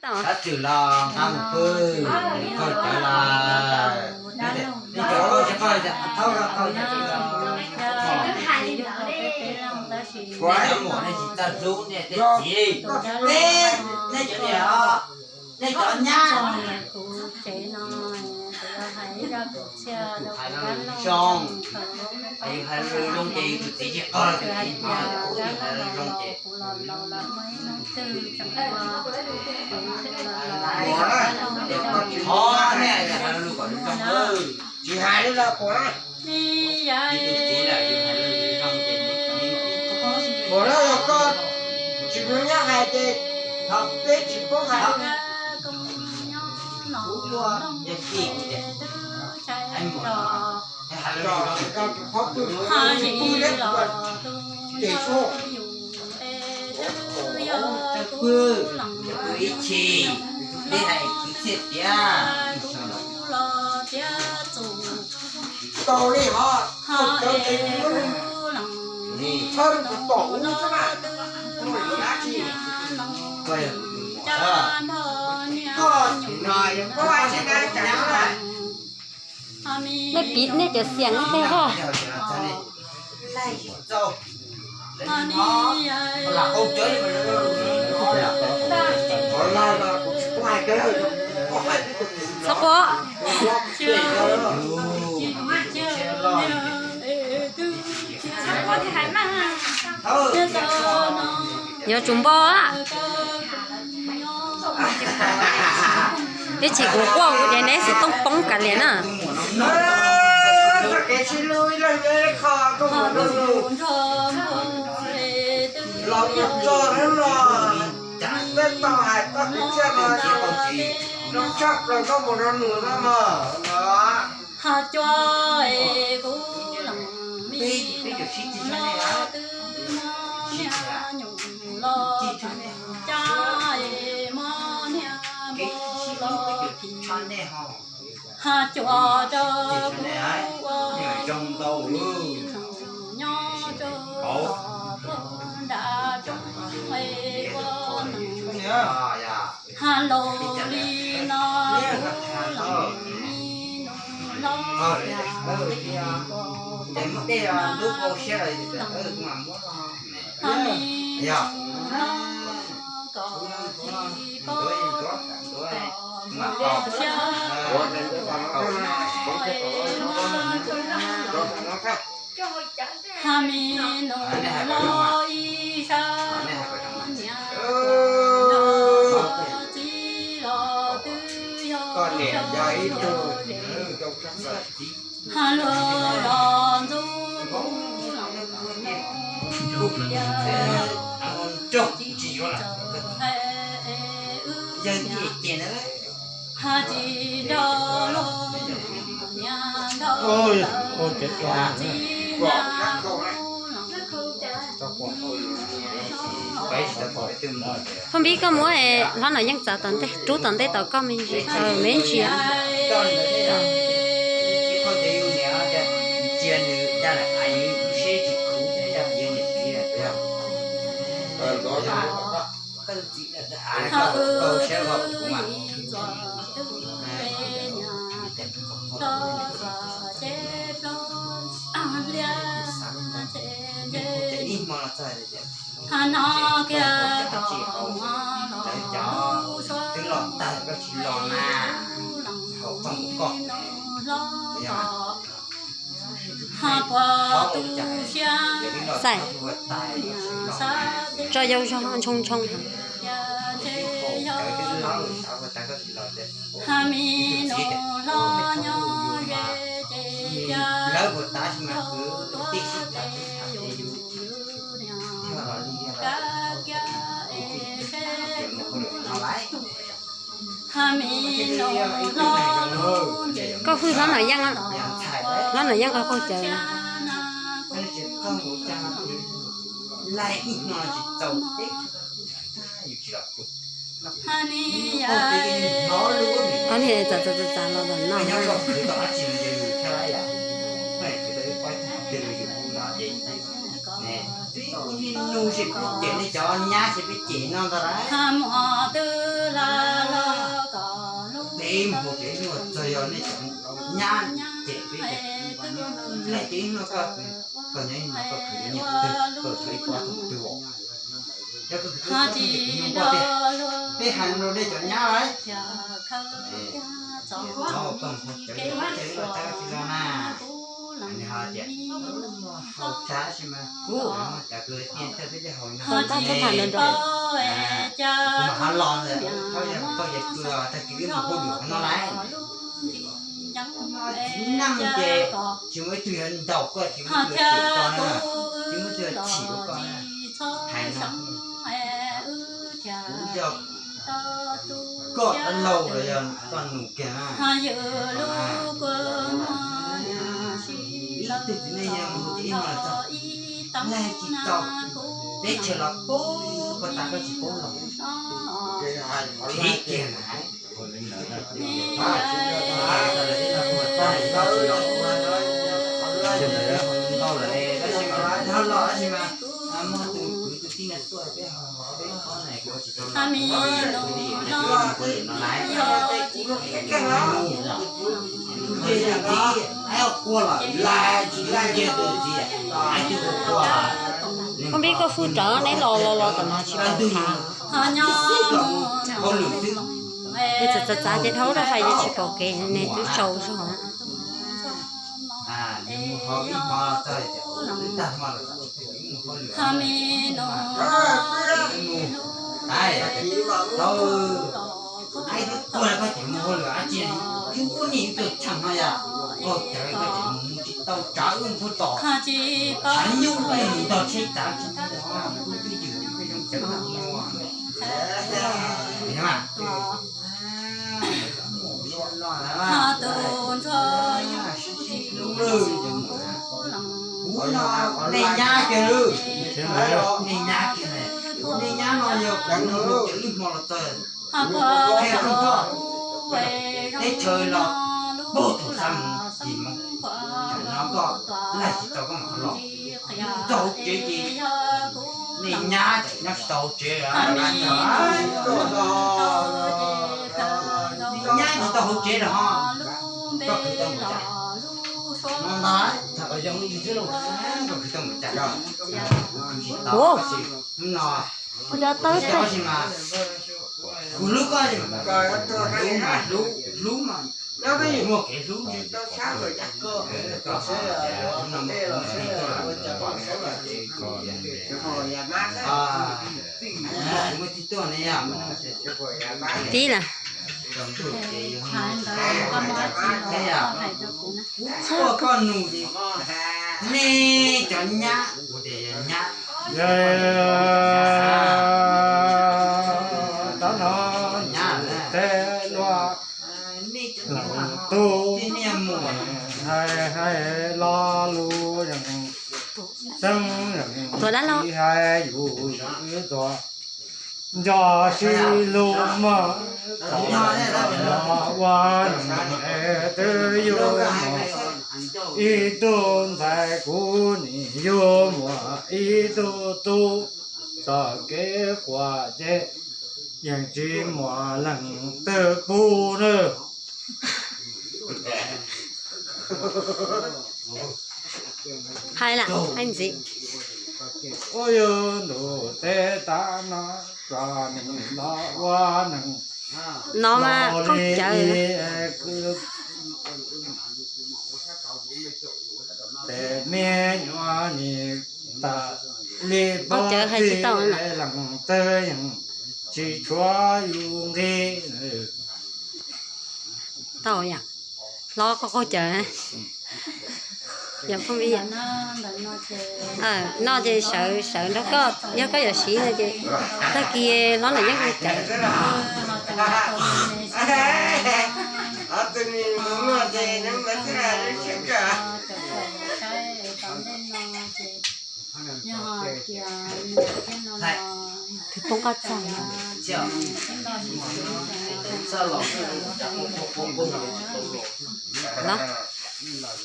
Tab twm los nqa mus pw, koj cov los, nej cov koj tsis koj thaub los koj cov los. Nej cov muam nej tsis txawj hlub nej tej txiv, nej cov niam os, nej cov nyab. Yus hais lus zoo, yus hais lus zoo ces yus tus txiv tsis qog los tus txiv hais, yus hais lus zoo ces thov nej hais lus kom zoo. Tsis hais li los puas na. Yus tus txiv lawm yus hais lus zoo ces, puas na los koj tsis mus nyob hais ces peb tsis paub hais. Kuv ua yog tij, hais lus zoo, qhov pw, pw leb, ces suab pw, pw ib chim, peb hais kwv txhiaj tiav. Tau li ho, tau cov es txhob rau kuv pom ub xwb na. Koj no yog koj tsis na cas na. Nej piv nej cov xiam nej tej haj. Txhob quaj. Yuav tsum npau. Ib chim kuv quaj kuv ces neb xov tooj poob kav liam na. Los mus txog hnub no, peb tau hais koj kwv txhiaj no, zoo tshaj plaws koj mus rau nus no mog. Hos cua es kuv leej me los twb muaj niag nyuj los cab es muaj niag npua los phim. Hos cua rau kuv ua me leej nyob rau tom puag nram roob es ua neeg. Hos los li no kuv leej me nus hlob yam li pom no kuv leej hos me nus hlob kom tsis pom kom siab es muaj hos me nus los ib sab niam nrog txiv los twb yog ib tug hos luag los ntxub kuv leej nus tias tsis txawj hais wb niam hos tsis nrog luag niam nrog txiv niam kuv leej. Phaj Npib, koj muab hlob Nom Yeej txav tom ntej, rub tom ntej tom koj me ntsis, me ntsis. Hos no kiag kom ua los kub leej me nus hlob tom hos puas tu siab. Xais, tso yau zog ntshoo ntshoo. Hos me nus hlob nyob ze ces cas rau tuav tes yus yus niam kab kiab es seb kuv hos me nus hlob lub ntsej. Koj hwj hlob Nom Yeej, hlob Nom Yeej qhov qaug cawv. Ob niag txav txav txav txav los los no. Hos muaj twb Nyab ces peb, laim ces ib hnub koj, koj nyob ib hnub koj khwv nyiaj twg koj khwv ib pob tus twg os. Yog koj khwv ib pob tiag, peb hais rau nej cov nyab lawm. Thaum koj mus ua cawv ces koj tab tsis los na. Nws ho tias, haus tshab si mas kuv cov kwv tij thawj peb tej haus no, kuv mam ho los ntawd, koj yog koj yog kwv tag kis wb mus hauj lwm no lawm. Txiv neej ces tsis muaj ib tug yuav ntaus koj, tsis muaj ib tug yuav chim koj na, tsis muaj ib tug yuav chim koj na. Hais no, kuv yog koj dab laug los yog koj nus kiag na. Ib tug txiv neej yog mus ua ces ib hmo los txog, laig tsis tau, teb chaws los pub koj tas koj tsis paub los, khiv kiag na. Ntau lawm, tab sis mas muaj tus kwv tus tij no tuaj peb ho peb qhov na kuv tsis tau los, kuv li no lawm. Tus txiv, ib ua lawm lais tsis laij kiag tus txiv, ib tug ua. Koj npib koj hwj rawv neb los los los tom no tsis pom nws. Hauj lwm xwb. Nws txawm txav txav ces dhau rau hais tias tsis pom kev, nws twb tsaus zog. Nws mus hauj ib hmo txog, tag hmo los txog, nws mus hauj lwm, nws mus, tau, ib tug tuaj koj ces mus hauj lwm dab tsi, yus kuj niam yus tus cheem no yom, koj cawv koj ces mus tsis tau tsav wb mus tom, tshav nyuj wb mus tog tsheb tsav, wb twb yws wb zoo cawv mus. Kuv no nej nyab kiag, nej nyab kiag, nej nyab no yog kuv no cov ib hmo los txog, qhia rau koj, teb chaws los puag thaum xab moos yim moos, tam no koj laig tsis tau koj mam los. Txog hauv tsev ces nej nyab nyob tsis tau hauv tsev, nej nyab tsis tau hauv tsev lawm ho. Koj khwv tau mus cas? No ntag, tham kom zoo li xwb lauj. Koj khwv tau mus cas? Kuv khwv tsis tau, tab sis hnub no kuv cov tawb tab sis mas kuv hlub koj li mas, hlub mas hlub, hlub mas muaj kev hlub. Kuv muaj tib tuaj ne yom. Tib lawm. Kuv txhua koj nus ces nej cov nyab, kuv tias yog nyab, tab no nyab, tej luag leej tub hais hais lo lus yeej xeeb yeej tsis hais yus yus tuag. Nco sib hlub mog, los ua neej es twb yug muaj ib tug ntxhais, kuv nim yug muaj ib tug tub, txoj kev quaj ces yeej tsis muaj leej twg pub nawb. Hais lawm, hais ntxiv. Ua yus ntuj teb tag no, txom nyem los ua neeg no mas qaug cawv. Tes me nyuam nim tas li, qaug cawv hais tsis tau na. Leej twg yeej tsis tshuav yus nqi. Tau yom, hlob koj qaug cawv. Yog phooj ywg, no ces sawv sawv nrog koj, yog koj yuav siv no ces tag kis hlob ntawm yeej qaug cawv. Tus poob qab txag no.